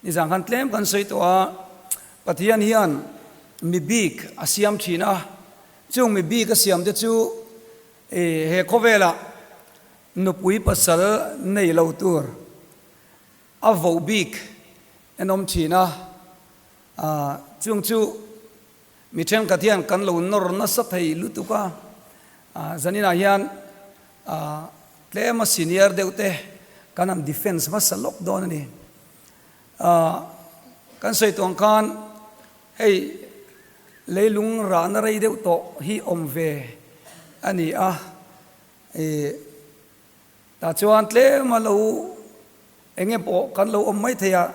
Nizan khan tlem kan sawi tawh a, Pathian hian mi bik a siam thin a, chung mi bik a siam te chu he khawvelah nupui pasal nei lo tur a voh bik en awm thin a, chung chu Mi thenkhat hian kan lo nawr nasa thei lutuk a, zaninah hian tlema senior deuh te kan han defence hmasa lawk dawn a ni. Kan sawi tawh ang khan hei leilung rahna rei deuh tawh hi awm ve a ni a, tah chuan tlema lo Enge pawh kan lo awm mai thei a,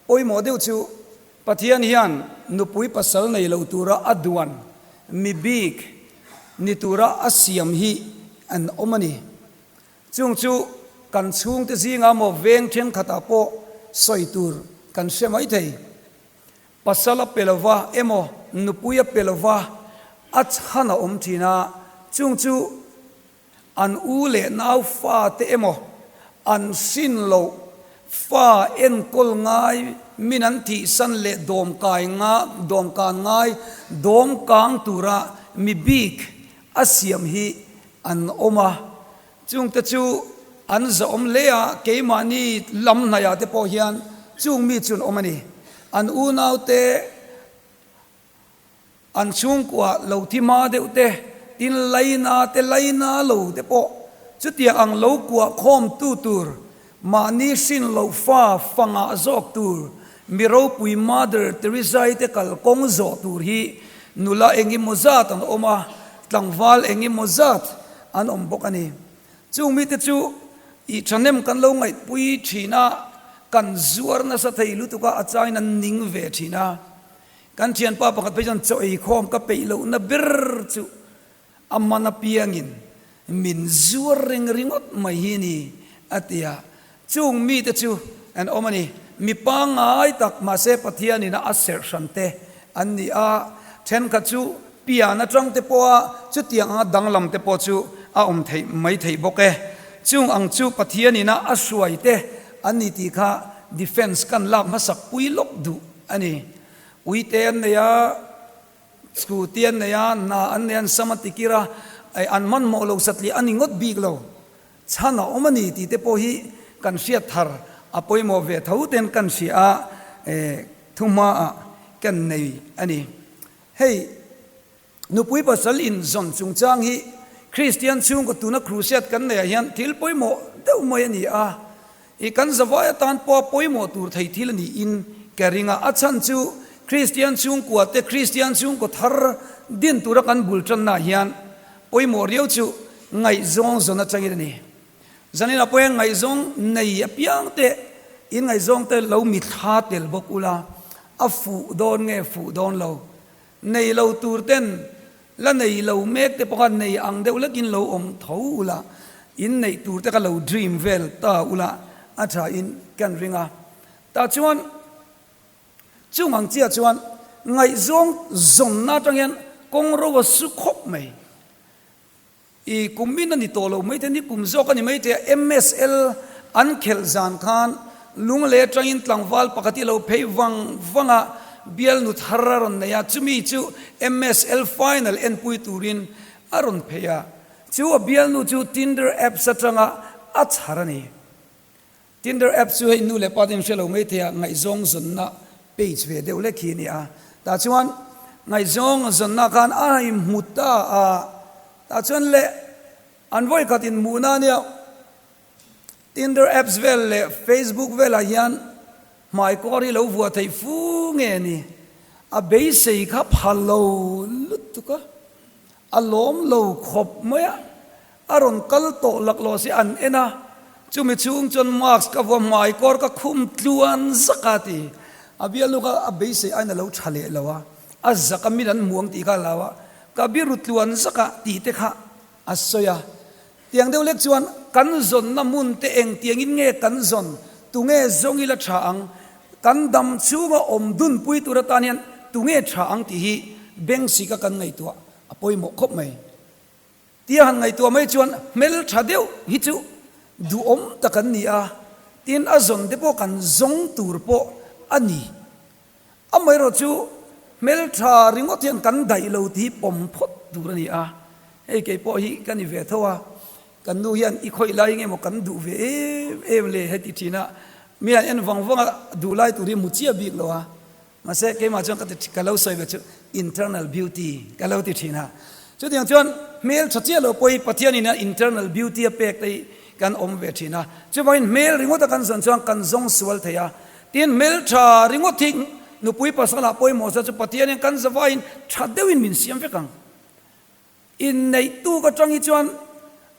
pawimawh deuh chu Pathian hian nupui pasal nei lo tura a duan mi bik ni tura a siam hi an awm a ni. Chung chu kan chhungte zinga maw veng thenkhatah pawh sawi tur kan hre mai thei. Pasal a pe lova emaw nupui a pe lova a chhan a awm thin a, chung chu An u leh nau fate emaw an hrin loh fa enkawl ngai min an thihsan leh dawmkai nga dawmkan ngai dawmkang tura mi bik a siam hi an awm a. Chungte chu an zahawm hle a, keimahni lam hnaihah te pawh hian chung mi chu an awm a ni. An unaute. An chhungkua lo thi hma deuh te, tin laina te laina lo te pawh chutiang ang lo kuah khawm tu tur, mahni hrin loh fa fangah zawk tur, mi ropui Mother Teresa-i te kal kawng zawh tur hi nula engemaw zat an awm a, tlangval engemaw zat an awm bawk a ni. Chung mite chu i thahnem kan lo ngaihpui thin a, kan zuar nasa thei lutuk a, a changin an ning ve thin a. Kan thianpa pakhat phei chuan chaw ei khawm ka peih lohna ber chu a man apiangin min zuar reng ringawt mai hi ni a ti a. Chung mite chu an awm a ni. Mi pangngai tak mahse Pathianin a serh hran te an ni a, thenkhat chu pian atang te pawha chutiang anga danglam te pawh chu a awm theih mai theih bawk e. Chung ang chu Pathianin a a hruai te an ni tih kha defence kan lak hmasak pui lawk duh A ni. Uite an nei a, scooty an nei a, hna an nei a, an sam a tikir a, an hmanhmawh lo satliah a ni ngawt bik lo. Chhan a awm a ni tih te pawh hi kan hriat thar a pawimawh ve tho ten kan hria a, thuhmaah kan nei a ni. Hei. Nupui pasal inzawn chungchang hi Kristian chhungkaw tuna crusade kan neihah hian thil pawimawh deuh mai a ni a, i kan zavai atan pawha pawimawh tur thei thil a niin ka ring a. A chhan chu Kristian chhungkua te Kristian chhungkaw thar din tura kan bul tannaah hian pawimawh riau chu ngaihzawng zawn atangin a ni. Zaninah pawh hian ngaihzawng nei apiang te in ngaihzawng te lo mithla tel bawk ula, a fuh dawn nge fuh dawn lo Nei lo tur ten la nei lo mek te pawh kha nei ang deuh lekin lo awm tho ula, in neih tur te kha lo dream vel ta ula a tha in kan ring a. Tah chuan chung ang chiah chuan ngaihzawng zawnna atang hian kawng ro a su khawp mai. I kum in a ni tawh lo mai thei, ni kum zawk a ni mai thei a, MSL an khelh zan khan lunglei atangin tlangval pakhat hi a lo phei vang vang a, bialnu thar a rawn nei a, chumi chu MSL final enpui turin a rawn phei a, chu a bialnu chu Tinder apps atanga a chhar a ni. Tinder app chu hei nu leh pa te in hre lo mai thei a, ngaihzawng zawnna page ve deuh lek hi a ni a. Tah chuan ngaihzawng zawnna khan a inhmu ta a, tah chuan leh an vawikhat inhmuhna a nia. Tinder apps vel leh Facebook velah hian hmaikawr hi lo vuah theih fu nge ni? A beisei kha pha lo lutuk a, a lawm lo khawp mai a. A rawn kal tawh laklawh si an en a, chumi chhung chuan mask ka vuah hmai kawr ka khum tluan zak a ti. A bialnu kha a beisei aiin a lo tha leh lo a, a zak a min an hmu ang tih kha a hlau a, ka biru tluan zak a tih te kha a sawi a. Tiang deuh lek chuan kan zawnna hmun te engtiangin nge kan zawn, tunge zawng ila tha ang, kan dam chhunga awm dunpui tur atan hian tunge tha ang tih hi beng sika kan ngaihtuah a pawimawh khawp mai. Tia han ngaihtuah mai chuan hmeltha deuh hi chu duhawm tak an ni a, tin a zawn te pawh kan zawng tur pawh a ni. Amaherawhchu hmeltha ringawt hian kan daih lo tih hi pawm phawt tur a ni a, hei kei pawh hi ka ni ve tho a, kan nu hian i khawih lai nge maw kan duh ve em em le heti thin a, mi han en vang vang a duh lai tur hi mu chiah bik lo a, Mahse, keimah chuan ka ti ka lo sawi ve chu internal beauty ka lo ti thin a. Chutiang chuan hmel tha chiah lo pawh hi Pathianin a internal beauty a pek te hi kan awm ve thin a. Chuvangin hmel ringawt a kan zawn chuan kan zawng sual thei a. Tin, hmel tha ringawt hi nupui pasal ah pawimawh zat chu Pathianin kan zavaiin tha deuhin min siam vek ang. Inneih tuk atang hi chuan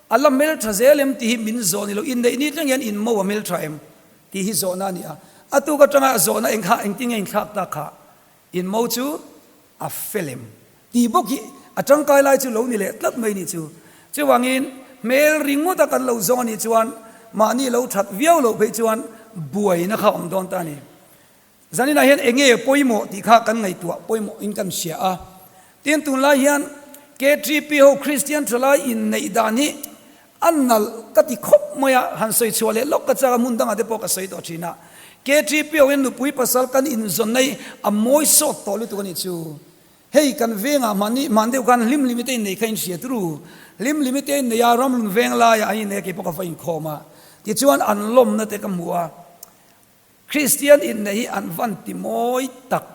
a la hmeltha zel em tih hi min zawh ni lo. Inneih ni thleng hian in mo a hmeltha em tih hi zawhna a ni a. A tuk atanga zawhna eng kha engtin nge inthlak tak kha in mo chu a fel em tih bawk hi a tangkai lai chu lo ni leh tlat mai ni chu. Chuvangin hmel ringawt a kan lo zawng a nih chuan mahni lo that viau loh phei chuan buaina kha a awm dawn ta a ni. Zaninah hian eng nge pawimawh tih kha kan ngaihtuah pawimawh in kan hria a. Tin, tunlai hian KTP ho Kristian thalai inneih dan hi a nalh ka ti khawp mai a, han sawi chhuah leh lawk ka chak a, hmun dangah te pawh ka sawi tawh thin a. KTP ho hian nupui pasal kan inzawnna hi a mawi sawt tawh lutuk a nih chu. Hei kan vengah mahni hman deuh khan hlim limite innei kha in hria turu. Hlim limite innei a, ramlun veng laiah an innei a, keipawh ka va inkhawm a. Tichuan an lawmna te ka hmu a. Kristian inneih hi an van ti mawi tak.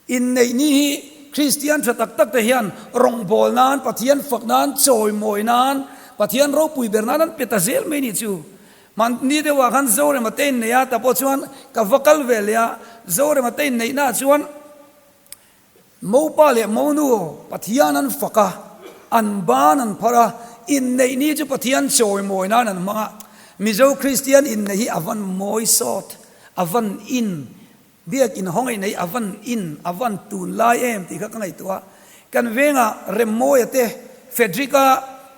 Inneih ni hi Kristian tha tak tak te hian rawngbâwl nan, Pathian fak nan, chawimawi nan, Pathian ropui ber nan an pe ta zel mai nih chu. Hmanni deuhah khan Zorema te inneih a, tah pawh chuan ka va kal ve leh a, Zorema te inneihnaah chuan Mopa leh Monu Pathian an fak a, an ban an phar a, inneih ni chu Pathian chawimawi nan an hmang a. Mizo Kristian inneih hi a van mawi sawt, a van in, biak inhawng inneih a van in, a van tunlai em tih kha ka ngaihtuah a. Kan vengah Remmawia te, Frederick-a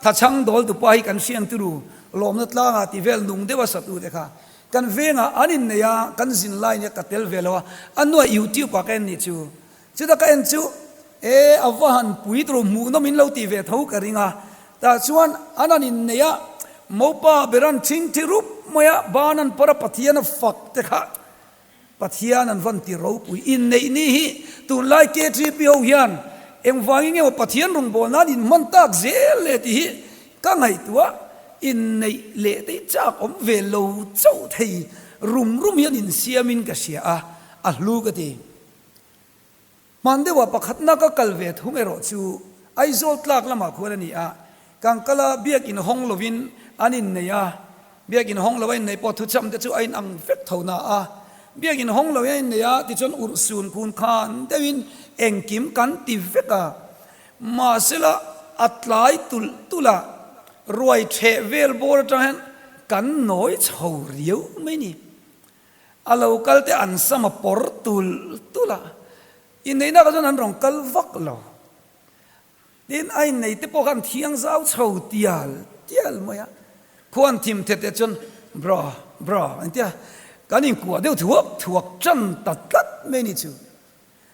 thachhang dawl tupa hi kan hriang turu, lawmna tlangah ti vel nung deuha satute kha Kan vengah an innei a, kan zin lai nia ka tel ve lo a, a nuaih YouTube ah ka en nih chu. Chuta ka en chu e a va han pui tur hmuhnawm in lo tih ve tho ka ring a, tah chuan an han innei a, mopa ber an thing thi rup mai a, ban an par a Pathian a fak te kha Pathian an van ti ropui. Inneih ni hi tunlai KTP ho hian engvangin nge maw Pathian rawngbâwl nan inhman tak zel le tih hi ka ngaihtuah. Inneih leh te hi chak awm ve lo chauh thei rum rum hian insiamin ka hria a, a hlu ka ti. Hman deuhah pakhatna ka kal ve thung erawh chu Aizawl tlak lamah khuan a ni a, kan kal a, biakin hawng lovin an innei a, biakin hawng lo a innei pawh thucham te chu a inang vek tho na a, biakin hawng lo in a innei a tichuan urhsun khun khan deuhin engkim kan ti vek a, mahsela a tlai tulh tulh a, ruai ṭheh vel bawr aṭang hian kan nawi chho riau mai ni. A lo kal te an sam a pawr tulh tulh a, inneihna kha chuan an rawn kal vak lo. Tin, a innei te pawh kha an thiang zau chho tial tial mai a, khua an thim thet teh chuan bra bra an ti a, kan inkuah deuh thuak thuak tan ta tlat mai ni chu.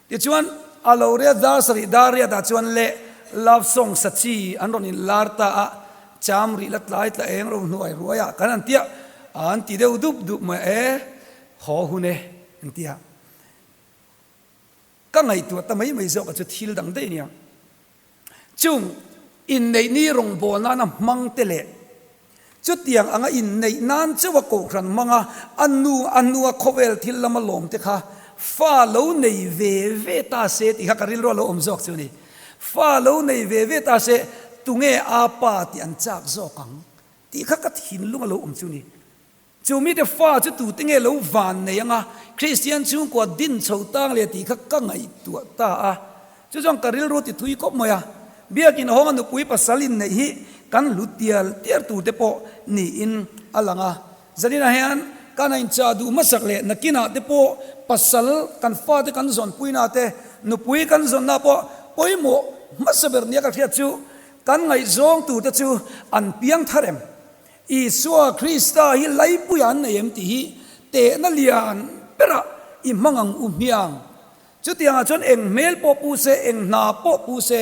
Tichuan, a lo riat dar sarih dar riatah chuan leh love song sa chi an rawn inlar ta a, cham rih la tlai tla eng ro hnuai ruaiah kan han tia, an ti deuh dup dup mai e, haw hun e, an ti a. Ka ngaihtuah ta mai mai zawk a chu thil dang daih nia. Chung inneih ni rawngbâwl nâna hmang te leh chutiang anga inneih nân chauha kohhran hmanga a nu a hnua khawvêl thil lama lâwm te kha fa lo nei ve ve ta se tih kha ka rilru a lo awm zâwk chu a ni. Fa lo nei ve ve ta se tunge a pa tih an châk zâwk ang tih kha ka thinlung a lo awm chu a ni. Chu mite fa chu tute nge lo van nei anga Kristian chhungkua din chho tang leh tih kha ka ngaihtuah ta a. Chu chuan ka rilru ti thui khawp mai a. Biakin hawnga nupui pasal inneih hi kan hlu tial tiar tur te pawh niin a lang a. Zaninah hian kan a inchah duh hmasak leh nakinah te pawh pasal kan fate kan zawnpuina te nupui kan zawnna pawh pawimawh hmasa ber nia ka hriat chu kan ngaihzawng tur te chu an piang thar em? Isua Krista hi laipuia an nei em tih hi tehna lian berah i hmang ang u hmiang. Chutiangah chuan eng hmel pawh pu se, eng hna pawh pu se,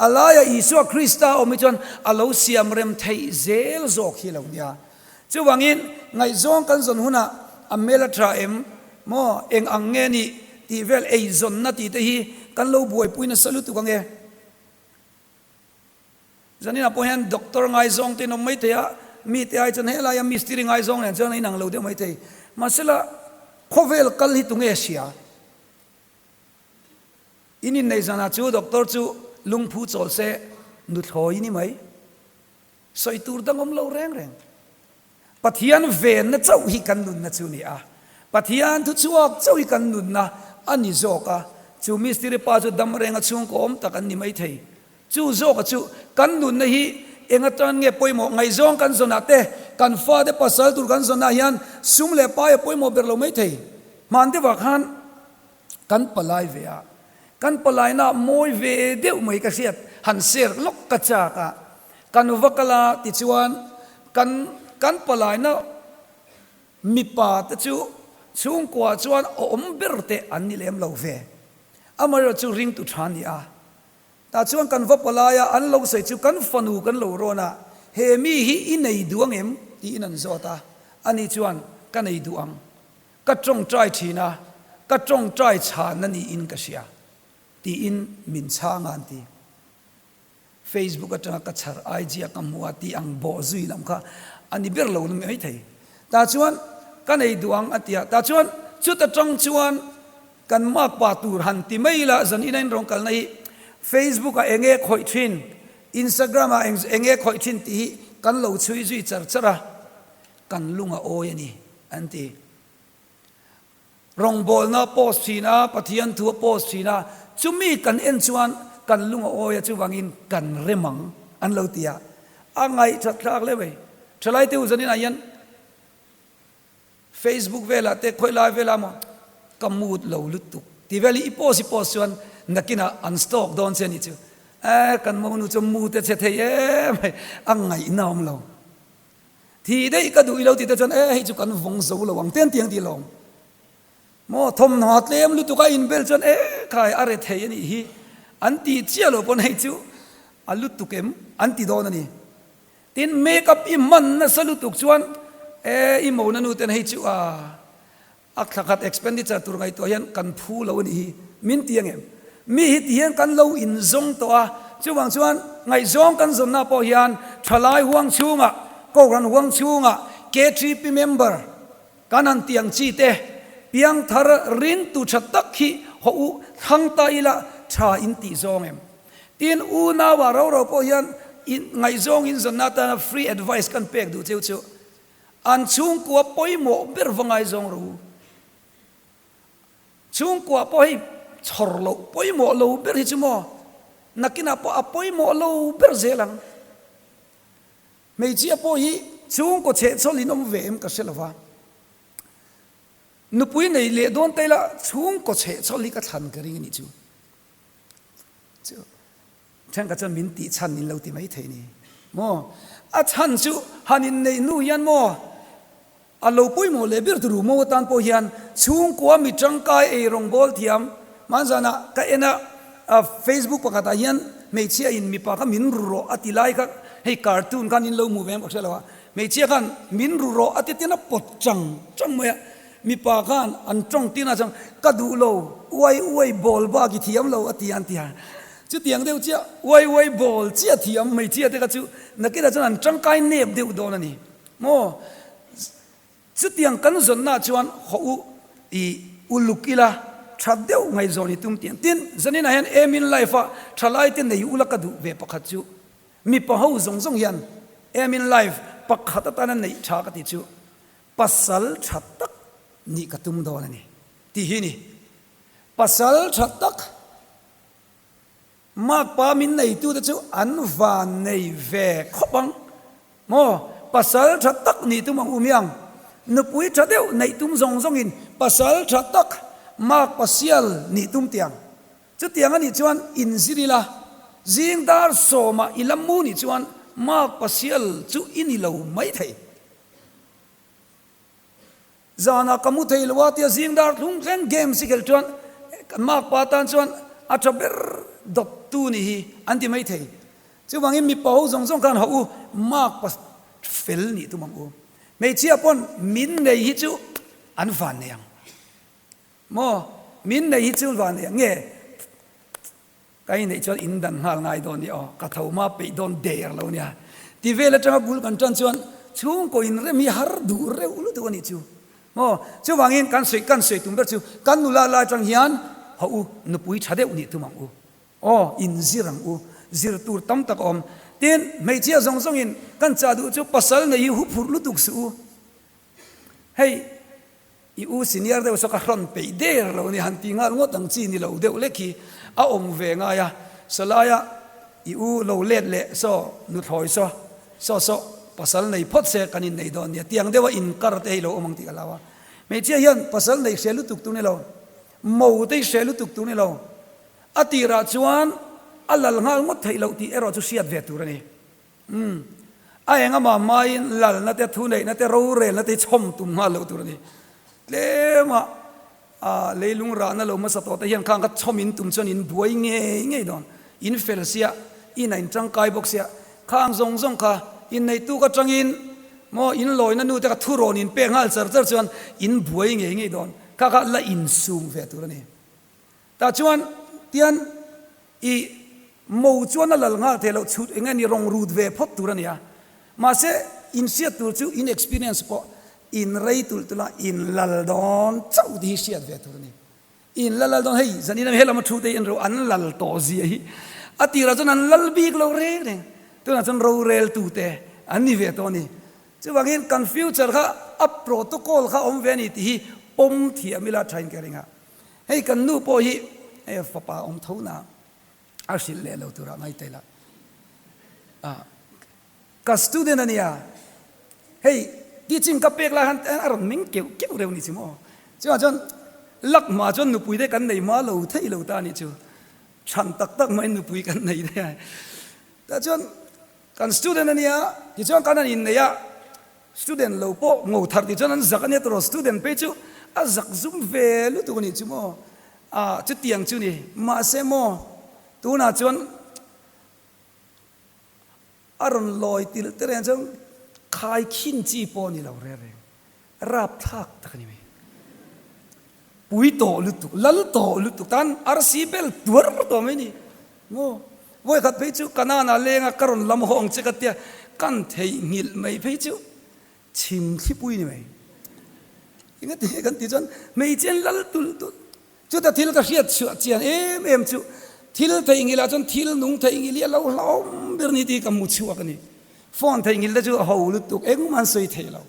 a laia Isua Krista awm hi chuan a lo siam rem theih zel zawk hi lo nia. Chuvangin ngaihzawng kan zawn hunah a hmel a tha em? Maw eng ang nge nih tih vel eizawnna tih te hi kan lo buaipui nasa lutuk ang e. Zaninah pawh hian doctor ngaizawng te in awm maithei a, mite ai chuan helaia mistiri ngaizawng nen chuan a inang lo deuh maithei. Mahsela khawvel kal hi tunge hria? In inneih zanah chu doctor chu lungphu chawl se nuthlawi ni mai. Sawi tur dang awm lo reng reng. Pathian venna chauh hi kan nunna chu ni a. Pathian thuchhuak chauh hi kan nunna a ni zawk a. Chu mistiri pa chu dam renga chhungkaw awm tak an ni mai thei. Chu zawka chu kan nunna hi eng atan nge pawimawh? Ngaihzawng kan zawnah te, kan fate pasal tur kan zawnah hian sum leh pai a pawimawh ber lo mai thei. Hman deuhah khan kan palai ve a, kan palaina mawi ve deuh mai ka hriat han share lawk ka chak a, kan va kal a tichuan kan kan palaina mipa te chu chhungkua chuan awm ber te an ni lem lo ve, amaherawhchu chu ringtu tha a ni a, tah chuan kan va palai a an lo sawi chu kan fanu kan lo rawn a, he mi hi i nei duh ang em tiin an zawt a, ani chuan ka nei duh ang Ka tawngtai thin a, ka tawngtai chhan a niin ka hria, tiin min chhang a an ti. Facebook atanga ka chhar IG a ka hmu a tih ang bawh zui lam kha a ni ber lo mai thei. Tah chuan ka nei duh ang a ti a, tah chuan chuta tang chuan kan makpa tur han ti mai ila zan ina in rawn kalna hi Facebook ah eng nge khawih thin, Instagram ah eng nge khawih thin tih hi kan lo chhui zui char char a. Kan lung a awi a ni, an ti. Rawngbawlna a post thin a, Pathian thu a post thin a, chumi kan en chuan kan lung a awi a, chuvangin kan rem ang, an lo ti a. A ngaihthat thlak hle mai. Thalaite u zaninah hian Facebook velah te khawilai velah maw ka mood lo lutuk tih vel hi i post i post chuan nakinah an stalk dawn che a nih chu. Eh, kan monu chu mood a che thei em mai, a ngaihna awm lo. Thih daih ka duh i lo tih te chuan e hei chu kan vawng zo lo ang tiang tiang tih lawm. Maw thawmhnaw tlem lutuk a inbel chuan e khai a re thei a nih hi an tih chiah loh pawn hei chu a lutuk em an ti dawn a ni. Tin make up i hman nasa lutuk chuan e i mona nu ten hei chu a A thla khat expenditure tur ngaihtuah hian kan phu lo a nih hi min ti ang em? Mi hi ti hian kan lo inzawng tawh a, chuvang chuan ngaihzawng kan zawnna pawh hian thalai huang chhungah, Kohhran huang chhungah KTP member kan han ti ang chi te, piangthar ringtu tha tak hi haw u thlang ta ila tha in tih zawng em? Tin, unauah ro ro pawh hian ngaihzawng inzawnna atana free advice kan pek duh cheu chu An chhungkua pawimawh ber va ngaizawng rawh u. Chhungkua pawh hei chhawr loh pawimawh lo ber hi chu maw nakinah pawh a pawimawh lo ber zel ang. Hmeichhia pawh hi chhungkaw chhehchhawl in awm ve em ka hre lo va. Nupui nei leh dawn ta ila chhungkaw chhehchhawl hi ka thlan ka ring a nih chu. Chu Thenkhat chuan min tih chhan in lo ti mai thei ni maw? A chhan chu han inneih hnu hian maw a lo pawimawh leh ber tur maw atan pawh hian chhungkua mi tangkai ei rawngbâwl thiam hmanzanah ka en a, Facebook pakhatah hian hmeichhia in mipa kha min ru rawh a ti lai kha hei cartoon khan in lo hmu ve em ka hre lo a, hmeichhia khan min ru rawh a ti ten a pawt chang chang mai a. Mipa khan an tawng tina chuan ka duh lo, uai uai bawl bak i thiam lo a ti an ti a. Chutiang deuh chiah uai uai bawl chiah thiam hmeichhia te kha chu nakinah chuan an tangkai nep deuh dawn a ni maw? Chutiang kan zawnna chuan haw u i uluk ila tha deuh ngaihzawn i tum tiang. Tin, zaninah hian aim in life a thalai te nei ula ka duh ve pakhat chu mipa ho zawng zawng hian aim in life pakhat atana neih tha ka ti chu Pasal tha tak nih ka tum dawn a ni tih hi ni. Pasal tha tak makpa min neitute chu an van nei ve khawp ang maw? Pasal tha tak nih tum ang u miang. Nupui tha deuh neih tum zawng zawngin pasal tha tak makpa sial nih tum tiang. Chutiang a nih chuan inzir ila, zing dar sawmah i la mu nih chuan makpa sial chu i ni lo maithei. Zanah ka mu thei lo a tia zing dar thlung thleng games i khelh chuan kan makpa tan chuan a tha ber dawp tu nih hi an ti mai thei. Chuvangin mipa ho zawng zawng khan hauh u makpa fel nih tum ang u. Hmeichhia pawn min nei hi chu an van nei ang. Maw? Min nei hi chu van nei ang nge? Ka inneih chuan in dan nghal ngai dawn nia aw, ka tho hma peih dawn der lo nia. Ti vel atanga bul kan tan chuan chhungkaw inrem hi har duh reuh lutuk a nih chu. Maw? Chuvangin kan sawi kan sawi tum ber chu kan nula lai atang hian haw u, nupui tha deuh nih tum ang u. Aw, inzir ang u. Zir tur tam tak a awm. Tin, hmeichhia zawng zawngin kan chah duh chu pasal nei hi huphurh lutuk suh u. Hei, i u senior deuh saw ka hrawn peih der lo ni, han ti nghal ngawt ang chi ni lo deuh lek hi a awm ve ngai a. Sawlaia i u lo let leh saw nuthlawi saw, saw saw pasal nei phawt se kan innei dawn nia, tiang deuha inkar te hi lo awm ang tih ka hlau a. Hmeichhia hian pasal nei hre lutuk tur ni lo, mo te hi hre lutuk tur ni lo, a tirah chuan a lal nghal ngawt theih loh tih erawh chu hriat ve tur a ni. Umm. A eng amah hmain lalna te, thuneihna te, rorelna te hi chhawm tum nghal loh tur a ni. Tlema a leilung rahna lo hmasa tawh te hian khang kha chhawm in tum chuan in buai ngei ngei dawn. In fel sia, in a in tangkai bawk sia, khang zawng zawng kha inneitu ka tangin maw in lawina nu te kha thurawn in pek nghal char char chuan in buai ngei ngei dawn. Kha kha la insum ve tur a ni. Tah chuan tian i mo chuan a lal nghal thei loh chhut eng nge ni rawng rut ve phawt tur a ni a. Mahse in hriat tur chu in experience pawh in rei tulh tulh a in lal dawn chauh tih hi hriat ve tur a ni. In la lal dawn hei zanin a helam a thu te hi en ro an lal tawh zia hi a tirah chuan an lal bik lo reng reng tunah chuan rorel tu te an ni ve tawh a ni. Chuvangin kan future kha a protocol kha awm ve a ni tih hi pawm thiam ila thain ka ring a. Hei kan nu pawh hi hei fapa awm tho na a hrilh leh lo turah ngai ta ila. Ka student a nia, hei teaching ka pek lai khan a rawn meng keuh keuh reuh ni chu maw. Chuvang chuan luck hma chuan nupui te kan nei hma lo thei lo ta a nih chu. Chhan tak tak hmain nupui kan nei daih a. Tah chuan kan student a nia, tichuan kan han inneih a, Student lo pawh ngo thar tih chuan an zak a nia tawrh student phei chu a zak zum ve lutuk a nih chu maw ah chutiang chu ni mahse maw tunah chuan a rawn lawi tilh te reng chuan khai khin chi pawh a ni lo reng reng rapthlak tak a ni mai pui tawh lutuk lal tawh lutuk tan arsi bel tuar tawh mai ni maw Vawi khat phei chu Kanaan-ah lenga ka rawn lam haw ang che ka tia, kan theihnghilh mai phei chu chhim thlipui ni mai. Engati kan tih chuan hmeichhe an lal tulh tulh. Chuta thil ka hriat chhuah chian em em chu thil theihnghilh ah chuan thil nung theihnghilh hi a lo hlauhawm ber ni tih ka hmu chhuak a ni. Phone theihnghilh te chu a ho lutuk engmah an sawi thei lo.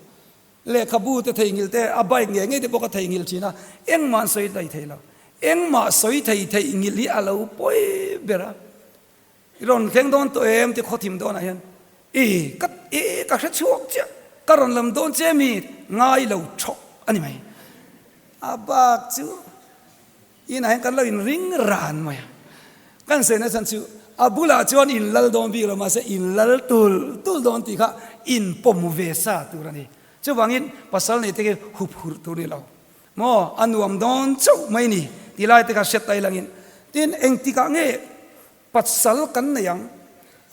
Lehkhabu te theihnghilh te, a bike ngei ngei te pawh ka theihnghilh thin a, engmah an sawi hlei thei lo. Engmah sawi thei theihnghilh hi a lo pawi ber a. I rawn thleng dawn tawh em ti khawthim dawnah hian i ka i ka hre chhuak chiah, ka rawn lam dawn che mi ngai lo thawk a ni mai. A bak chu Inah hian kan lo inring ran mai a, kan sawi nachhan chu a bulah chuan in lal dawn bik lo mahse in lal tul tul dawn tih kha in pawm ve sa tur a ni. Chuvangin pasal nei te khi hup hurh tur ni lo maw, a nuam dawn chauh mai ni tih lai te kha hriat tai langin tin engtikah nge pasal kan nei ang?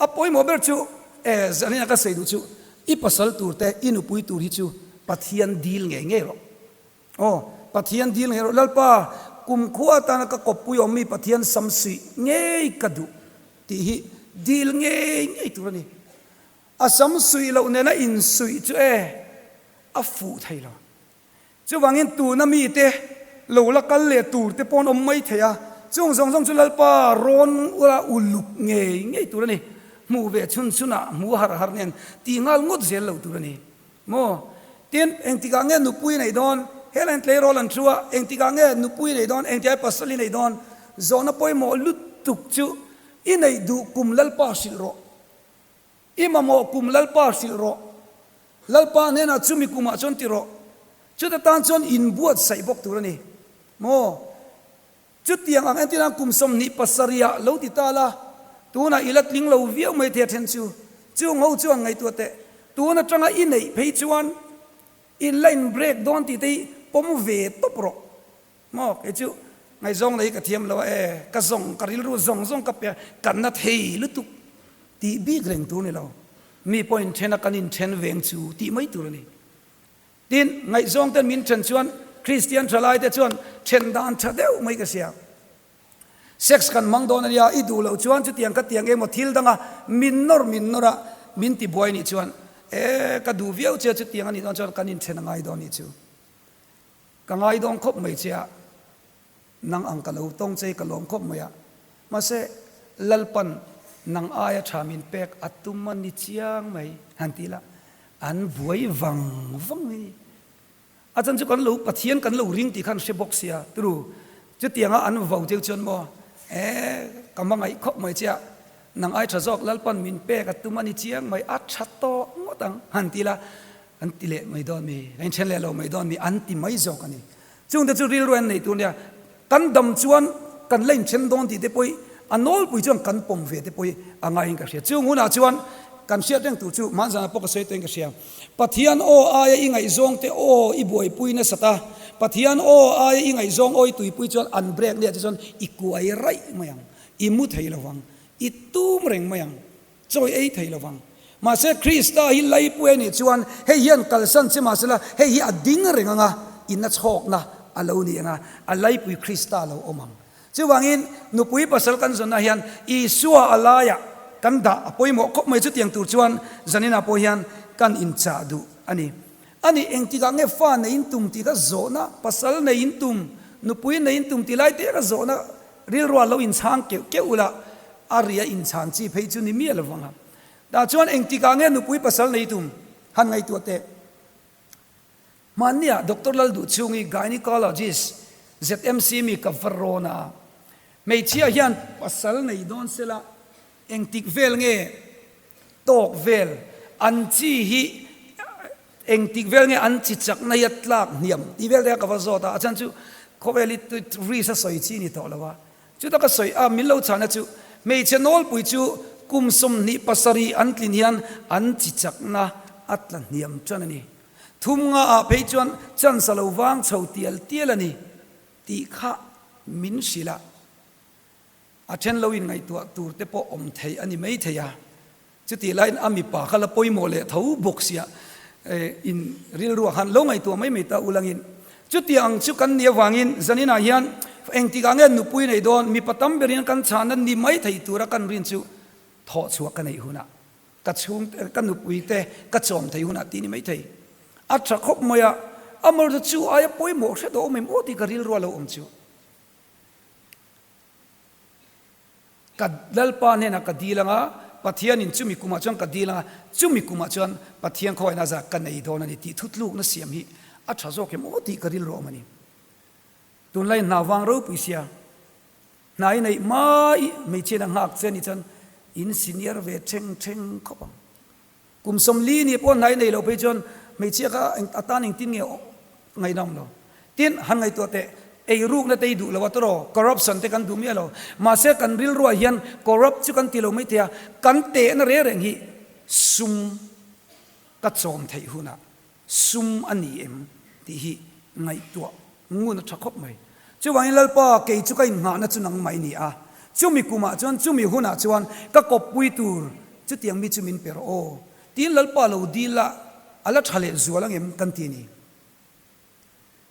A pawimawh ber chu e zanin a ka sawi duh chu i pasal tur te i nupui tur hi chu Pathian dil ngei ngei rawh. Aw, Pathian dil ngei rawh. Lalpa, kumkhua atana ka kawppui awm mi Pathian sam suih ngei ka duh tih hi dil ngei ngei tur a ni. A sam suih loh nena insuih chu e, a fuh thei lo. Chuvangin tuna mite lo la kal leh tur te paw'n awm mai thei a, chung zawng zawng chu Lalpa rawn ula uluk ngei ngei tur a ni. Hmuh ve chhun chhunah hmuh har har nen tih nghal ngawt zel lo tur a ni. Maw? Tin, engtikah nge nupui nei dawn? Helaiin tleirawl an thu a, engtikah nge nupui nei dawn, engtikah nge pasal i nei dawn? Zawhna pawimawh lutuk chu i neih duh kum Lalpa hrilh rawh. I mamawh kum Lalpa hrilh rawh. Lalpa hnenah chumi kumah chuan ti rawh. Chuta tan chuan inbuatsaih bawk tur a ni. Maw? Chutiang ang entir nan kum 27 ah lo ti ta la, tunah i la tling lo viau mai thei a then chu. Chung ho chuan ngaihtuah teh, tun atanga i neih phei chuan in la in break dawn tih te hi pawm ve tawp rawh. Maw kei chu ngaihzawng lei ka thiam lo a e, ka zawng ka rilru zawng zawng ka pe a, ka na thei lutuk tih bik reng tur ni lo. Mi pawh inthen a kan inthen veng chu tih mai tur a ni. Tin, ngaihzawng ten min then chuan. Kristian thalaite chuan then dan tha deuh mai ka hria. Sex kan hmang dawn a nia, i duh loh chuan chutiang ka tiang emaw thil danga min nawr min nawr a, min ti buai nih chuan e ka duh viau che chutiang a nih dawn chuan kan inthen a ngai dawn nih chu. Ka ngai dawn khawp mai che a, nang ang ka lo tawng che i ka lawm khawp mai a, mahse Lalpan nang aia tha min pek a tum a ni chiang mai han ti la, an buai vang vang mai ni. A chan chu kan lo Pathian kan lo ring tih khan hre bawk sia turu chutianga an vo cheu chuan maw e ka hmangaih khawp mai che a nang ai tha zawk Lalpan min pek a tum a ni chiang mai a tha tawh ngawt ang han ti la an ti leh mai dawn mi kan inthen leh lo mai dawn mi an ti mai zawk a ni chungte chu rilru an nei tur nia Kan dam chuan kan la inthen dawn tih te pawh hi a nawlpui chuan kan pawm ve te pawh hi a ngaiin ka hria. Chung hunah chuan kan hriat reng tur chu hmanzanah pawh ka sawi tawhin ka hria. Pathian aw aia i ngaihzawng te aw i buaipui nasat a, Pathian aw aia i ngaihzawng aw i tuipui chuan an break nia te chuan i kuai raih mai ang, i mu thei lovang, i tum reng mai ang. Chawi ei thei lo vang. Mahse Krista hi laipui a nih chuan hei hian kalsan che mahsela hei hi a ding reng anga inna chhawkna a lo ni anga a laipui Krista a lo awm ang. Chuvangin nupui pasal kan zawnna hian Isua a laiah kan dah a pawimawh khawp mai chutiang tur chuan zaninah pawh hian kan inchah duh a ni. A nih engtikah nge fa nei in tum tih kha zawhna, pasal nei in tum, nupui nei in tum tih lai te kha zawhna Rilrua lo inchhang keuh keuh ula, a ria inchhan chi phei chu ni miah lo vang a. Tah chuan engtikah nge nupui pasal nei tum han ngaihtuah teh. Hmanniah Doctor Lalduhchhungi Gynecologist ZMC mi ka va rawn a, hmeichhia hian pasal nei dawn sela engtik vel nge tawk vel an chi hi Engtik vel nge an chi chakna hi a tlak hniam tih vel te kha ka va zawt a, a chhan chu khawvel hi risk a sawi chi a ni tawh lo a, chuta ka sawi a min lo chhana chu hmeichhe nawlpui chu kum 27 an tlin hian an chi chakna a tla hniam tan a ni. Thum nga ah phei chuan chance a lo vang chho tial tial a ni tih kha min hrilh a, a then lo inngaihtuah tur te pawh awm thei a ni maithei a. Chutih laiin a mipa kha la pawimawh leh tho bawk sia in rilruah khan lo ngaihtuah mai mai ta ulangin chutiang ang chu kan nih avangin zaninah hian engtikah nge nupui nei dawn mipa tam berin kan chhahna ni mai thei tura kan rin chu thawh chhuah ka neih hunah ka chhungte ka nupui te ka chawm thei hunah tih ni mai thei a tha khawp mai a amaherawhchu chu aia pawimawh hre tawh awm em aw tih ka rilruah lo awm chu. Ka Lalpa hnenah ka dil anga, Pathianin chumi kumah chuan ka dil anga, chumi kumah chuan Pathian khawngaihna zah ka nei dawn a ni tih thutlukna siam hi a tha zawk em aw tih ka rilru awm a ni. Tunlai hna vang ropui sia, hna i neih mai hmeichhiain a nghak che a nih chuan in senior ve theng theng khawp ang. Kum 40 nih pawh hnai nei lo phei chuan hmeichhia kha a tan engtin nge ngaihna awm lo. Tin, han ngaihtuah teh, eirukna te i duh lo a tawraw, corruption te kan duh miah lo. Mahse kan rilruah hian corrupt chu kan ti lo mai thei a, kan tehna reng reng hi sum ka chawm theih hunah Sum a ni em tih hi ngaihtuah ngun a tha khawp mai. Chuvangin Lalpa, kei chu ka innghahna chu nangmah i ni a, chumi kumah chuan, chumi hunah chuan ka kawppui tur chutiang mi chu min pe rawh aw, tiin Lalpa lo dil a, a la tha leh zual ang em kan ti a ni.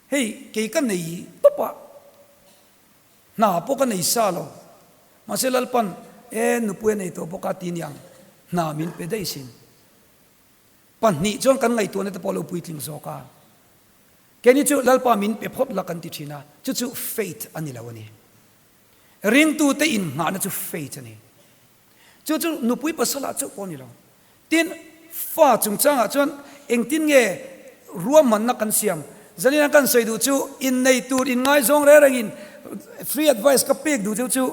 Hei, kei ka nei tawp a, hna pawh ka nei sa lo, mahse Lalpan, E, nupui a nei tawh bawk a ti niang, hna min pe daih sin. 2 chuan kan ngaihtuahna te pawh lo puitling zawk a. Keini chu Lalpa min pe phawt la kan ti thin a, chu chu faith a ni lo a ni. Ringtute innghahna chu faith a ni. Chu chu nupui pasalah chauh pawh a ni lo. Tin, fa chungchangah chuan engtin nge ruahmanna kan siam? Zanina kan sawi duh chu innei tur inngaizawng reng rengin free advice ka pek duh cheu chu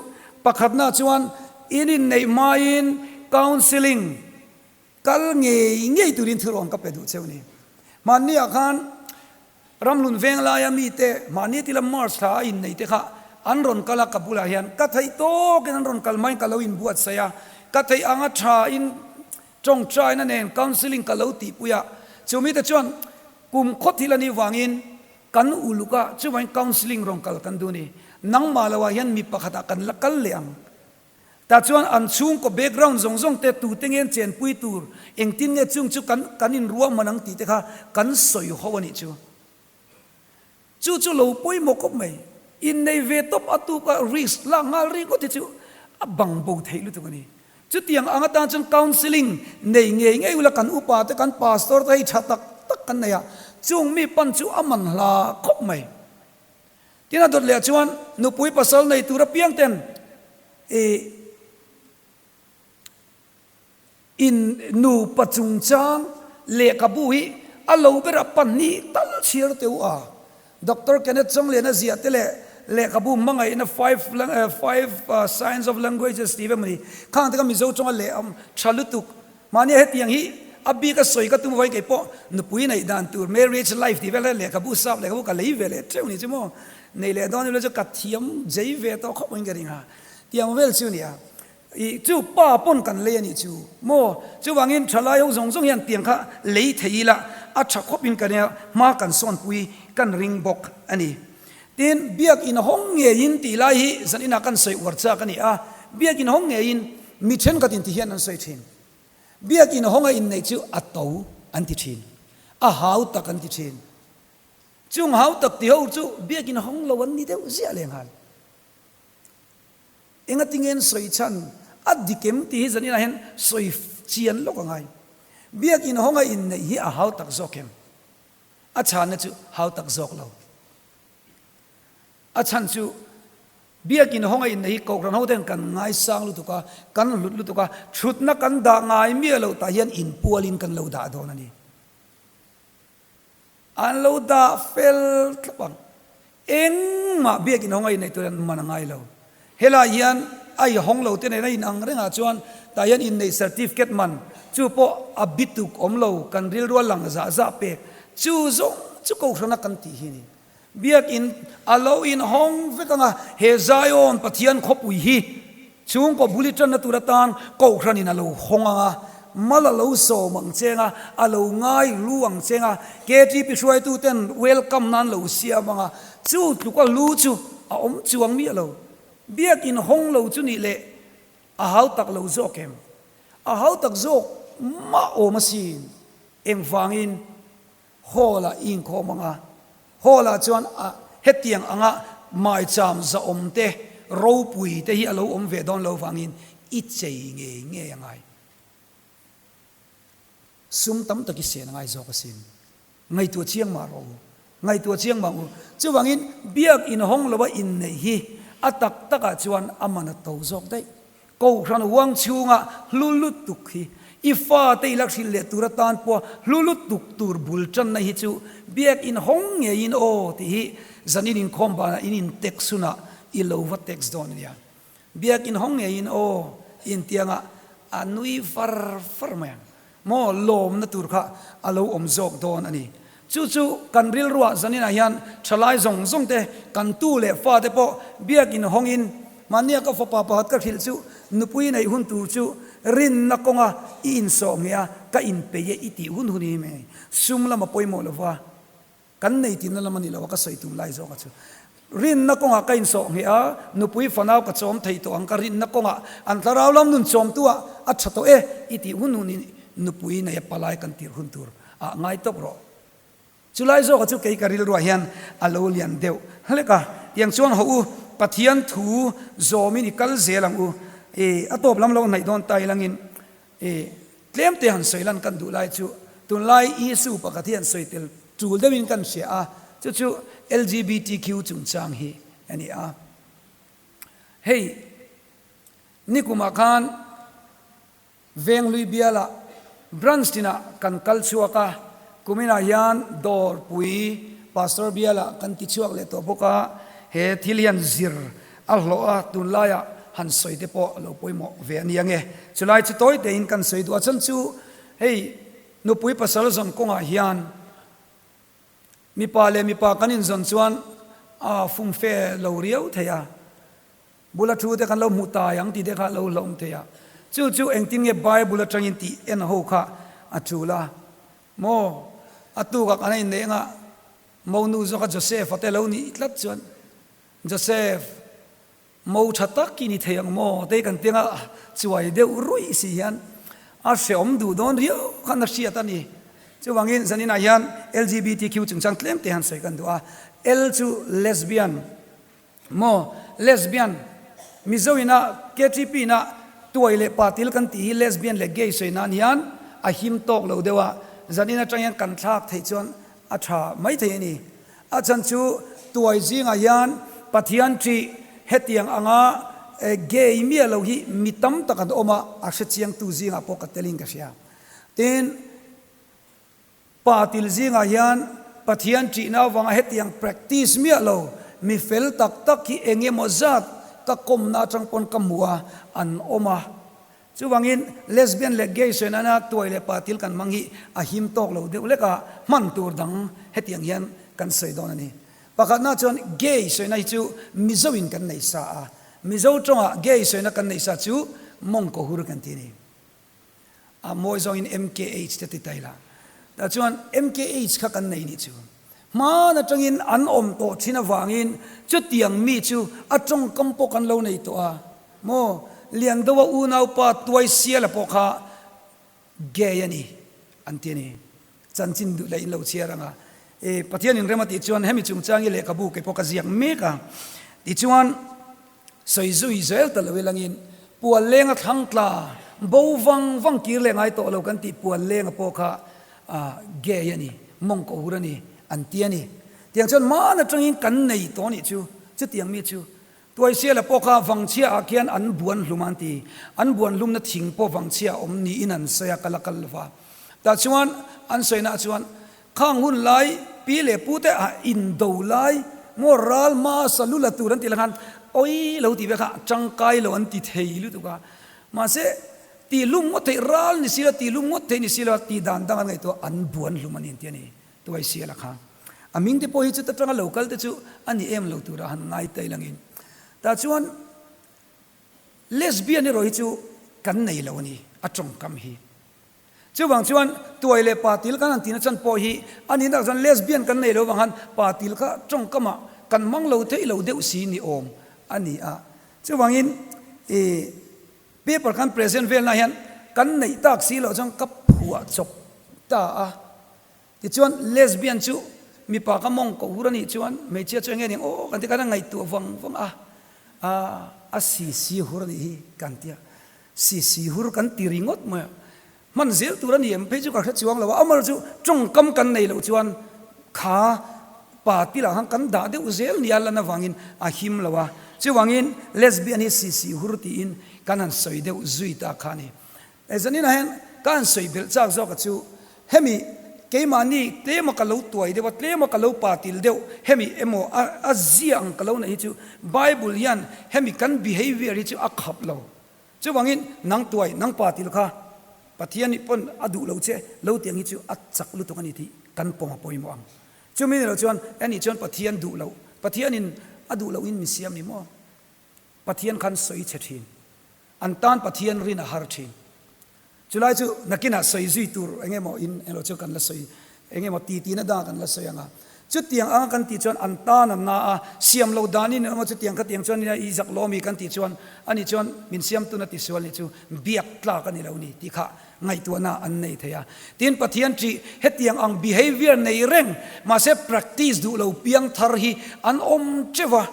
pakhatna chuan in inneih hmain counselling Kal ngei ngei turin thurawn ka pe duh cheu ni. Hmanni ah khan Ramhlun veng laia mite mahni tila March thla a innei te kha an rawn kal a, ka bulah hian ka theih tawkin an rawn kal maiin ka lo inbuatsaih a, ka theih anga tha in tawngtaina nen counselling ka lo tihpui a, chu mite chuan kum khaw thil a nih vangin kan uluk a, chuvangin counselling rawn kal kan duh a ni. Nangmah loah hian mi pakhatah kan la kal leh ang. Tah chuan an chhungkaw background zawng zawng te tute nge an chenpui tur, engtin nge chung chu kan kan inruahman ang tih te kha kan sawi ho a nih chu. Chu chu lo pawimawh khawp mai. Innei ve tawp a tuk a risk lak nghal ringawt hi chu a bang bo theih lutuk a ni. Chutiang ang atan chuan counselling nei ngei ngei ula kan upa te kan pastor te hei tha tak tak kan nei a, chung mi pan chu a man hla khawp mai. Tin a dawt leh chuan nupui pasal nei tur apiang ten ih In nupa chungchang lehkhabu hi a lo berah pahnih tal chhiar teh u a. Doctor Kenneth Chongliana ziah te leh lehkhabu hmangaihna five five signs of languages tih ve mawni khang te kha Mizo tawnga leh awm tha lutuk. Mahnia hetiang hi a bik a sawi ka tum avangin kei pawh nupui neih dan tur marriage life tih vel hi lehkhabu sap lehkhabu ka lei ve leh teuh ni chu maw. Nei leh dawn ila chu ka thiam jei ve tawh khawp angin ka ring a. Tiang vel chu a ni a. I chu pa pawn kan lei a nih chu maw? Chuvangin thalai ho zawng zawng hian tiang kha lei thei ila a tha khawp in ka nia hma kan sawnpui kan ring bawk a ni. Tin, biakin hawng ngeiin tih lai hi zan inah kan sawi uar chak a ni a, biakin hawng ngeiin mi thenkhat in ti hian an sawi thin. Biakin hawnga inneih chu a to an ti thin, a hau tak an ti thin. Chung hau tak ti ho chu biakin hawng lo an ni deuh ziah lenghal. Engatinge an sawi chhan a dik em tih hi zaninah hian sawi chian lawk a ngai. Biakin hawnga inneih hi a hau tak zawk em? A chhanna chu hau tak zawk lo. A chhan chu biakin hawnga inneih hi Kohhran hoten kan ngaisang lutuk a, kan hlut lutuk a, thutna kan dah ngai miah loh tah hian inpualin kan lo dah dawn a ni. An lo dah fel thlap ang. Engmah biakin hawng a inneih tur hian man a ngai lo. Helai hian a i hawng lo te nen a inang rengah chuan tah hian inneih certificate man chu pawh a bituk awm lo kan rilru a lang zah zah pek chu zawng chu Kohhrana kan tih hi a ni. Biakin a lo inhawng vek ang a, he Zion Pathian khawpui hi chhungkaw bul i tanna tur atan Kohhranin a lo hawng ang a, mal a lo sawm ang cheng a, a lo ngai lu ang cheng a, KTP hruaituten welcome nan lo siam ang a, chu tluka lu chu a awm chuang miah lo. Biakin hawng lo chu nih leh a hau tak lo zawk em? A hau tak zawk mah awm asin. Engvangin? Hall ah i inkhawm ang a, hall ah chuan a hetiang anga maicham zahawm te, ropui te hi a lo awm ve dawn lo vangin i chei ngei ngei a ngai. Sum tam tak i sen a ngai zawk asin. Ngaihtuah chiang mah rawh u. Ngaihtuah chiang mah u. Chuvangin biak inhawng lova inneih hi a tak takah chuan a man a to zawk daih. Kohhran huang chhunga hlu lutuk hi i fate i la hrilh leh tur atan pawha hlu lutuk tur bul tanna hi chu biakin hawng ngeiin aw tih hi zanin inkhawm banah in in text hunah i lo va text dawn a nia. Biakin hawng ngeiin aw intianga a nui far far mai ang. Maw lawmna tur kha a lo awm zawk dawn a ni. Chu chu kan rilruah zaninah hian thalai zawng zawng te, kan tu leh fate pawh biakin hawngin mahnia ka fapa pakhat ka hrilh chu nupui neih hun tur chu rinna kawnga i insawh nge a, ka inpeih e i tih hun hun hi mai sum lama pawimawh lova. Kan nei tihna lam a ni lo a, ka sawi tum lai zawk a chu. Rinna kawngah ka insawh ngheh a, nupui fanau ka chawm thei tawh ang, ka rinna kawngah an thlarau lam nun chawmtu ah a tha tawh e i tih hun hun in nupui nei a palai kan tirh hun tur ah ngai tawp rawh. Chulai zawk a chu kei ka rilruah hian a lo lian deuh hlek a, tiang chuan hawh u, Pathian thu zawmin i kal zel ang u, i a tawp lam lo hnaih dawn ta ilangin I tlem te han sawi lan kan duh lai chu tunlai issue pakhat hi han sawi tel tul deuhin kan hria a, chu chu LGBTQ chungchang hi a ni a. Hei nikumah khan Venghlui bialah branch tinah kan kal chhuak a, kuminah hian Dawrpui Pastor bialah kan ti chhuak leh tawh bawk a, he thil hian zir A hlawh a, tunlaiah han sawi te pawh a lo pawimawh ve a nia nge. Chulai chu tawi tein kan sawi duh a, chhan chu hei nupui pasal zawn kawngah hian mipa leh mipa kan inzawn chuan a fumfe lo riau thei a, bula thu te kan lo hmuh tai ang tih te kha a lo hlawm thei a. Chu chu engtin nge Bible atangin tih en ho kha a tul a maw? A tukah kan a inneih anga monu zawka Joseph-a te lo nih tlat chuan Joseph, mo tha tak i ni thei ang maw? Tei kan tianga chuai deuh ruih si hian a hreawm duh dawn riau khan a hriat a ni. Chuvangin zaninah hian LGBTQ chungchang tlem te han sawi kan duh a. L chu lesbian maw? Lesbian, Mizo ina KTP ina tuai leh patil kan tih hi lesbian leh gay sawi nan hian a him tawk lo deuh a, zanin atang hian kan thlak theih chuan a tha mai thei a ni. A chhan chu tuai zingah hian Pathian ṭih hetiang anga gay miah lo hi mi tam tak an awm a, a hrechiangtu zingah pawh ka telin ka hria. Tin, Pa til zingah hian Pathian ṭihna avanga hetiang practice miah lo mi fel tak tak hi eng emaw zat ka kawmna atang pawn ka hmu a, an awm a. Chuvangin lesbian leh gay sawi nana tuai leh pa til kan hmang hi a him tawk lo deuh lek a, hman tur dang hetiang hian kan sawi dawn a ni. Pakhatna chuan gay sawina hi chu Mizo in kan nei sa a, Mizo tawngah gay sawina kan nei sa chu mawngkaw hur kan ti a ni. A mawi zawngin MKH te ti ta ila. Tah chuan MKH kha kan nei nih chu. Hman atangin an awm tawh thin avangin chutiang mi chu a tawngkam pawh kan lo nei tawh a. Maw Liandoa unaupa Tuaisiala pawh kha gay a ni an ti a ni. Chanchin duh leh in lo chhiar ang a. E Pathianin rem a tih chuan hemi chungchang hi lehkhabu kei pawh ka ziak mek a. Tichuan. Sawi zui zel ta lo ilangin pual lenga thlang tla bo vang vang kir leh ngai tawh lo kan tih pual lenga pawh kha gay a ni, mawngkaw hur a ni an ti a ni. Tiang chuan hman atangin kan nei tawh nih chu, chutiang mi chu Tuaisiala pawh kha Vangchhia ah khian an buan hlum an ti, an buan hlumna thing pawh Vangchhia awm niin an sawi a, ka la kal lova. Tah chuan an sawina ah chuan Khang hun lai pi leh pu te ah indo lai maw ral hmasa lu la tur an tih la khan awi lo tih ve kha tangkai lo an ti thei lutuk a, mahse tih hlum ngawt theih ral ni si lo tih hlum ngawt theih ni si lo tih dan dang an ngaihtuah an buan hlum a ni an ti a ni tuai sial a kha a ming te pawh hi chuta tanga lo kal te chu a ni em lo tura han ngai ta ilangin tah chuan lesbian erawh hi chu kan nei lo a ni a tawngkam hi. Chuvang chuan tuai leh pa til kan han tihna chan pawh hi a nih tak chuan lesbian kan nei lo vang khan pa til kha tawngkamah kan hmang lo theih lo deuh si ni awm a ni a. Chuvangin i paper kan present velna hian kan neih tak si loh chuan ka phuah chawp ta a. Tichuan lesbian chu mipa ka mawng koh hur a nih chuan hmeichhia chu enge ning aw kan ti khan a ngaihtuah vang vang a, a a si si hur a nih hi kan ti a. Si si hur kan ti ringawt mai a, hman zel tur a ni em phei chu ka hre chuang lo a, amaherawhchu chu tawngkam kan nei loh chuan kha pa tilah khan kan dah deuh zel nia lan avangin a him lo a, chuvangin lesbian hi si si hur tiin kan han sawi deuh zui ta kha a ni. Zaninah hian ka han sawi belh chak zawk a chu hemi keimahni tlema ka lo tuai deuh a, tlema ka lo pa til deuh hemi emaw a a zia ang ka lo neih hi chu Bible hian hemi kan behavior hi chu a khap lo. Chuvangin nang tuai, nang pa til kha Pathian nih pawn a duh lo che, lo tiang hi chu a chak lutuk a ni tih kan pawm a pawimawh ang. Chumi ni lo chuan anih chuan Pathian duh loh, Pathianin a duh lohin min siam ni maw? Pathian khan sawi chhe thin. An tan Pathian rin a har thin. Chulai chu nakinah sawi zui tur eng emaw in erawh chu kan la sawi eng emaw ti tina dangah kan la sawi ang a. Chutiang anga kan tih chuan an tan an na a, siam lo danin emaw chutiang khatiang chuan nia i zak lawmi kan tih chuan ani chuan min siamtuna tisual nih chu biak tlak a ni lo ni tih kha ngaihtuahna an nei thei a. Tin Pathian ṭih hetiang ang behavior nei reng mahse practice duh lo piang thar hi an awm ṭeuh a.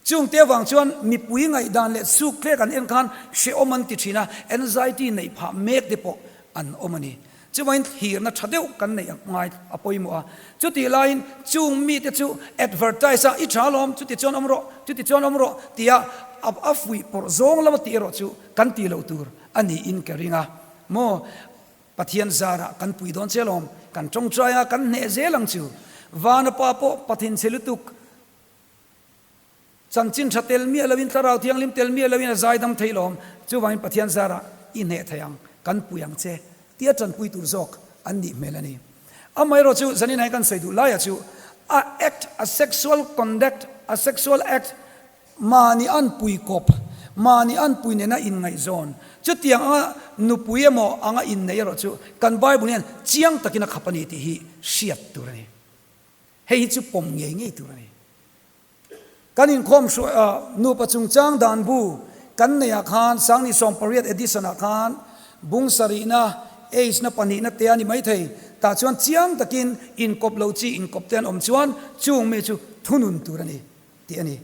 Chungte avang chuan mipui ngaihdan leh suk tlek an en khan hrehawm an ti thin a, anxiety neih phah mek te pawh an awm a ni. Chuvangin thlirna tha deuh kan neih a ngai a pawimawh a. Chutih laiin chung mite chu advertise a, i tha alawm, chuti chuan awm rawh, chuti chuan awm rawh tia a fuih pawrh zawng lama tih erawh chu kan tih loh tur a niin ka ring a. Maw? Pathian zarah kan pui dawn che alawm, kan tawngtai a, kan hneh zel ang chu. Vana pa pawh Pathinchhe lutuk Chanchin tha tel miah loin, Thlarau Thianghlim tel miah loin a zaidam thei lawm. Chuvangin Pathian zarah i hneh thei ang, kan pui ang che tia tanpui tur zawk an nih hmel a ni. Amaherawh chu zanin ah hian kan sawi duh laiah chu a act, a sexual conduct, a sexual act, mahni anpui kawp, mahni anpui nena inngaihzawn, chutiang anga nupui emaw anga inneih erawh chu kan Bible hian chiang takin a khap a ni tih hi hriat tur a ni. Hei hi chu pawm ngei ngei tur a ni. Kan inkhawm hruai a, nupa chungchang dan bu kan neih ah khan Sangni 18 edition ah khan bung sarihna, age na pahnihna te a ni maithei. Tah chuan chiang takin inkawp lo chi inkawp te an awm chuan chung mi chu thunun tur a ni tih a ni.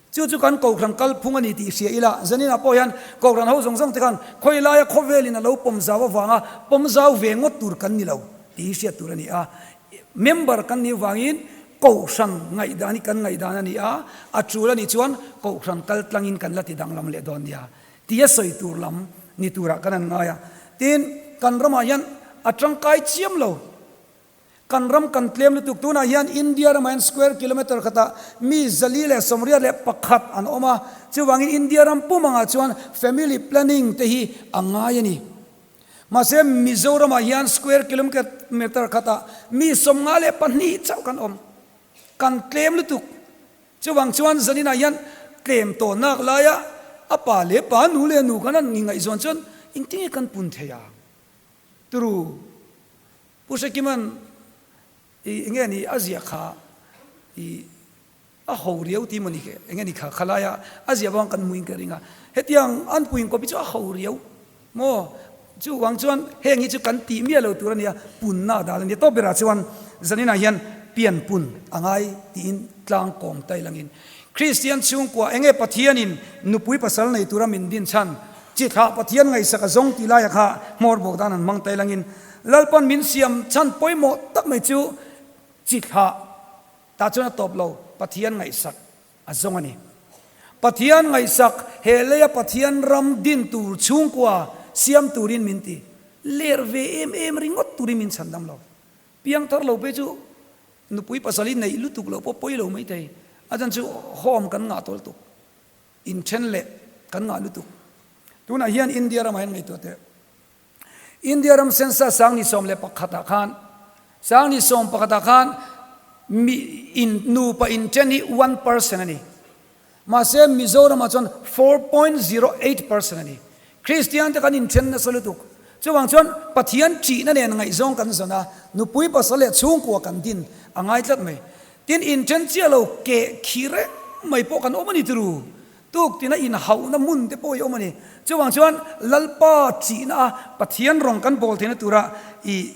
Chu chu kan Kohhran kalphung a ni tih hria ila, zaninah pawh hian Kohhran ho zawng zawng te khan khawi laia khawvelin a lo pawm zau avanga pawm zau ve ngawt tur kan ni lo tih hi hriat tur a ni a. Member kan nih avangin Kohhran ngaihdan hi kan ngaihdan a ni a, a tul a nih chuan Kohhran kal tlangin kan la ti danglam leh dawn nia tia sawi tur lam ni turah kan han ngai a. Tin, kan ramah hian a tangkai chiam lo. Kan ram kan tlem lutuk. Tunah hian India ramah hian square kilometre khatah mi 431 an awm a, chuvangin India ram pum angah chuan family planning te hi a ngai a ni. Mahse Mizoramah hian square kilometre khatah mi 52 chauh kan awm. Kan tlem lutuk. Chuvang chuan zaninah hian tlem tawh nak laia a pa leh pa, nu leh nu kan han ingaihzawn chuan engtinge kan pun thei ang? Turu. Pu Hrekiman i enge ni a ziah kha i a ho riau ti mawni ke enge ni kha khalaia a ziah vang kan hmuin ka ring a, hetiang an puin kawp hi chu a ho riau maw? Chuvang chuan heng hi chu kan tih miah lo tur a nia, punna a dal a nia. Tawp berah chuan zaninah hian pian pun a ngai tiin tlang kawm tai langin Kristian chhungkua enge Pathianin nupui pasal nei tura min din chhan Chi thlah Pathian ngaihsak a zawng tih laia kha hmawr bawk dan an hmang tai langin Lalpan min siam chhan pawimawh tak mai chu chi thlah tah chuan a tawp lo, Pathian ngaihsak a zawng a ni. Pathian ngaihsak he leia Pathian ram din tur chhungkua siam turin min ti ler ve em em ringawt turin min chhan dam lo. Piangthar lo phei chu nupui pasal hi neih lutuk loh pawh pawi lo maithei, a chan chu home kan ngah tawl tuk. Inthen leh kan ngah lutuk. Tunah hian India ramah hian ngaihtuah teh. India ram census 2011 ah khan, 2011 ah khan mi in nupa inthen hi 1% a ni. Mahse Mizoramah chuan 4.08% a ni. Kristian te kan inthen nasa lutuk. Chuvang chuan Pathian ṭihna nen ngaihzawng kan zawn a, nupui pasal leh chhungkua kan din a ngai tlat mai. Tin, inthen chiah lo keh khi reng mai pawh kan awm a ni turu. Tuk tina inhauhna hmun te pawh i awm a ni. Chuvang chuan Lalpa ṭihna a Pathian rawng kan bawl theihna tura i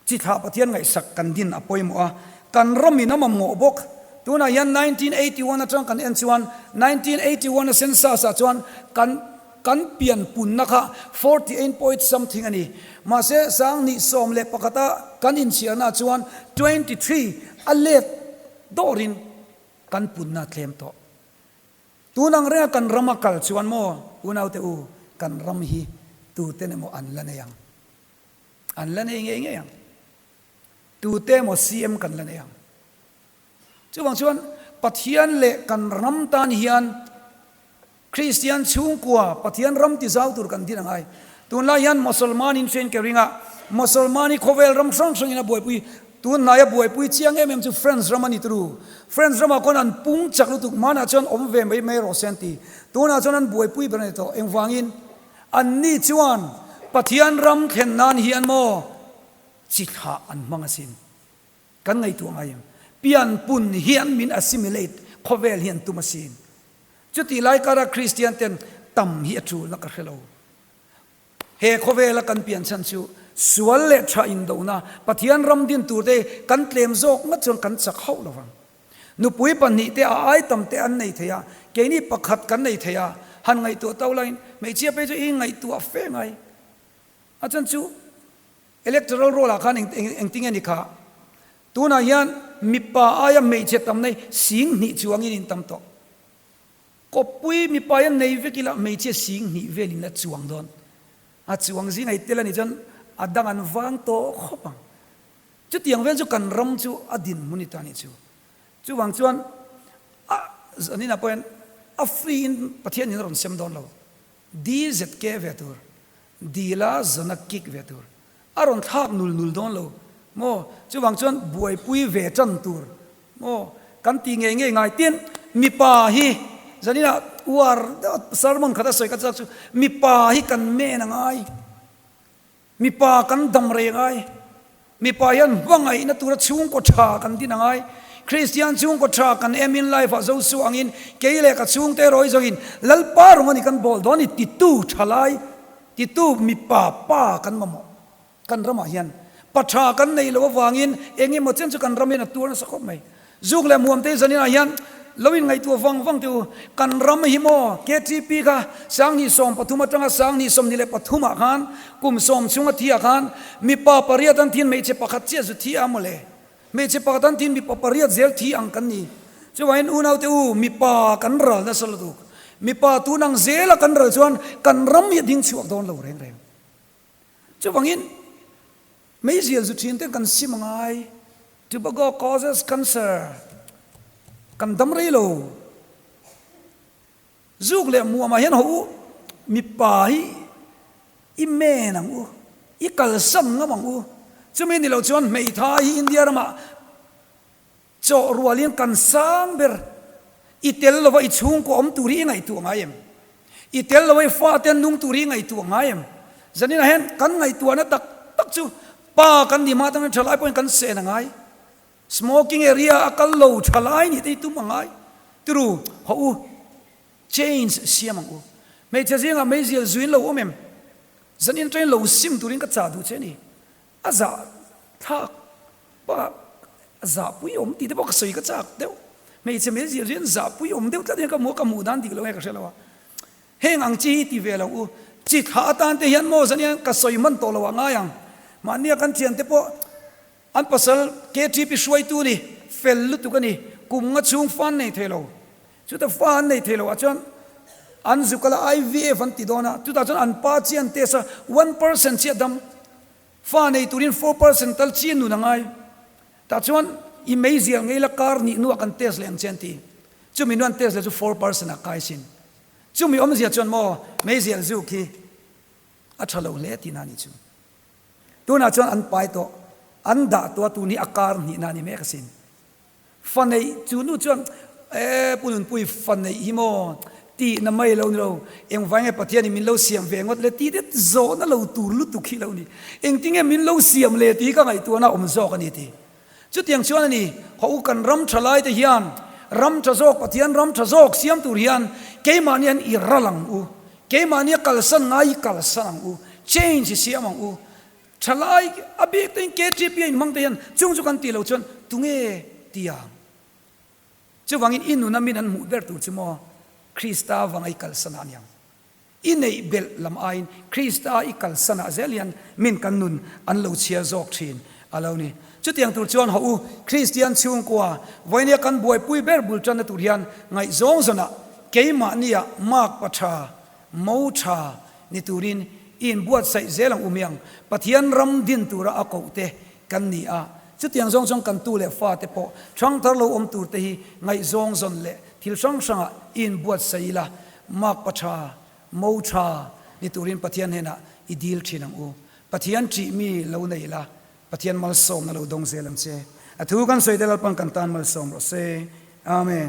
chi thlah Pathian ngaihsak kan din a pawimawh a, kan ramin a mamawh bawk. Tunah hian 1981 atang kan en chuan 1981 a census ah chuan kan kan pian punna kha 48 point something a ni. Mahse 2011 a kan inchhiarna ah chuan 23 a let dawrin kan punna a tlem tawh. Tun ang renga kan ram a kal chuan maw unaute u kan ram hi tuten emaw an la nei ang. An la nei ngei ngei ang. Tute emaw CM kan la nei ang. Chuvang chuan Pathian leh kan ram tan hian Kristian chhungkua Pathian ram ti zau tur kan din a ngai. Tunlai hian Mosolman in hriain ka ring a, Mosolman hi khawvel ram hrang hrangin a buaipui. Tun hnaia buaipui chiang em em chu France ram a ni turu. France ramah khawn an pung chak lutuk, hmanah chuan awm ve mai mai rawh se an ti. Tunah chuan an buaipui ber a ni tawh. Engvangin? Anni chuan Pathian ram thlen nan hian maw chi thlah an hmang asin. Kan ngaihtuah ngai em? Pianpun hian min assimilate, khawvel hi an tum asin. Chutih lai kara Kristian ten tam hi a tulna ka hre lo. He khawvela kan pian chhan chu sual leh tha indona, Pathian ram din turte kan tlem zawk ngat chuan kan chak hauh lo vang. Nupui pahnihte a ai tam te an nei thei a, keini pakhat kan nei thei a, han ngaihtuah to lain hmeichhia phei chu i ngaihtuah fe ngai. A chhan chu electoral roll ah khan engtinge ni kha? Tunah hian mipa aia hmeichhe tam nei 2000 chuangin in tam tawh. Kawppui mipa hian nei vek ila hmeichhia 2000 velin a chuang dawn. A chuang zing ai tel a nih chuan a dang an vang tawh khawp ang. Chutiang vel chu kan ram chu a dinhmun i ta nih chu. Chuvang chuan a zaninah pawh hian a free in Pathian in a rawn sem dawn lo. DZK ve tur, dila zana kick ve tur. A rawn thlak nul nul dawn lo maw? Chuvang chuan buaipui ve tan tur maw? Kan ti ngei ngei ngai. Tin, mipa hi zaninah uar deuh sermon khat a sawi ka chak chu mipa hi kan men a ngai. Mipa kan dam rei a ngai. Mipa hian hmangaihna tura chhungkaw tha kan din a ngai. Kristian chhungkaw tha kan em in life ah Joshua angin kei leh ka chhungte rawi zawngin Lalpa rawng a ni kan bawl dawn ni titu tha lai, titu mipa pa kan mamawh kan ramah hian. Pa tha kan nei loh avangin eng emaw chen chu kan ram hian a tuar nasa khawp mai. Zuk leh muamte zanin ah hian lo in ngaihtuah vang vang teh u. Kan ram hi maw KTP kha 2013 atanga 2023 ah khan kum sawm chhunga thi ah khan mipa pariat an thin hmeichhe pakhat chiah zu thi a mawle. Hmeichhe pakhat an thin mipa pariat zel thi ang kan ni. Chuvangin unaute u mipa kan ral nasa lutuk. Mipa tun ang zela kan ral chuan kan ram hi a ding chhuak dawn lo reng reng. Chuvangin meizial zu thin te kan sim a ngai. Tobacco causes cancer. Kan dam rei lo. Zuk leh muamah hian ho u, mipa hi i men ang u, i kalsan ngam ang u. Chumi ni lo chuan hmeithai hi India ramah Chaw rualin kan sang ber. I tel lova i chhungkaw awm tur hi i ngaihtuah ngai em? I tel lova i fate an nung tur hi i ngaihtuah ngai em? Zaninah hian kan ngaihtuahna tak tak chu pa kan ni hma atangin thalai pawhin kan sen a ngai. Smoking area a kal lo thalai nih te hi tum a ngai. Tiru, hawh u, change siam ang u. Hmeichhe zingah meizial zuin lo awm em? Zanin atangin lo sim turin ka chah duh che a ni. A zah thlak bak a zah pui awm tih te pawh ka sawi ka chak deuh. Hmeichhe hmel zir hian zah pui awm deuh tlat hian ka hmu a, ka hmuh dan dik lo nge ka hre lo a. Heng ang chi hi ti ve lo u. Chi thlah atan te hian maw zan hian ka sawi hman tawh lo ah ngai ang. Mahnia kan thian te pawh an pasal KTP hruaitu ni fel lutuk a ni. Kum nga chhung fa an nei thei lo. Chuta fa an nei thei lo ah chuan an zuk ala IVF an ti dawn a, chutah chuan an pa chi an test a, 1% chiah dam. Fa nei turin 4% tal chi nun a ngai. Tah chuan i meizial ngei la kar nih hnuah kan test leh ang che an ti. Chumi nu an test leh chu 4% ah kai sin. Chumi awmzia chuan maw meizial zuk hi a tha lo hle tihna a nih chu. Tunah chuan an pai tawh, an dah tawh a tun hi a kar hnihna a ni mek asin. Fa neih chu nu chuan, E Pu Nunpui, fa neih hi maw tihna mai lo ni lo, engvai nge Pathianin min lo siam ve ngawt le tih te zawhna lo tur lutuk hi lo ni. Engtinge min lo siam le tih hi ka ngaihtuahna a awm zawk a ni ti. Chutiang chuan a ni, haw u kan ram tha lai te hian ram tha zawk, Pathian ram tha zawk siam tur hian keimahni an i ral ang u, keimahni a kalsan ngai i kalsan ang u, change i siam ang u. Thalai a bik te in KTP a inhmang te hian chung chu kan tih loh chuan tunge ti ang? Chuvangin i nuna min an hmuh ber tur chu maw Krista vanga i kalsan ah aniang. I neih belh lam aiin Krista i kalsan ah zel hian min kan nun an lo chhiar zawk thin a lo ni. Chutiang tur chuan haw u Kristian chhungkua vawinia kan buaipui ber bul tanna tur hian ngaihzawng zawnah keimahnia mark pa tha Mo tha ni turin i inbuatsaih zel ang u miang. Pathian ram din tura a koh te kan ni a, chutiang zawng chuan kan tu leh fa te pawh hrangthar lo awm tur te hi ngaihzawng zawn leh thil hrang hrangah i inbuatsaih ila, makpa tha, mo tha ni turin Pathian hnenah i dil thin ang u. Pathian ṭih mi lo nei la, Pathian malsawmna lo dawng zel ang che. A thu kan sawi te Lalpan kan tan malsawm rawh se. Amen.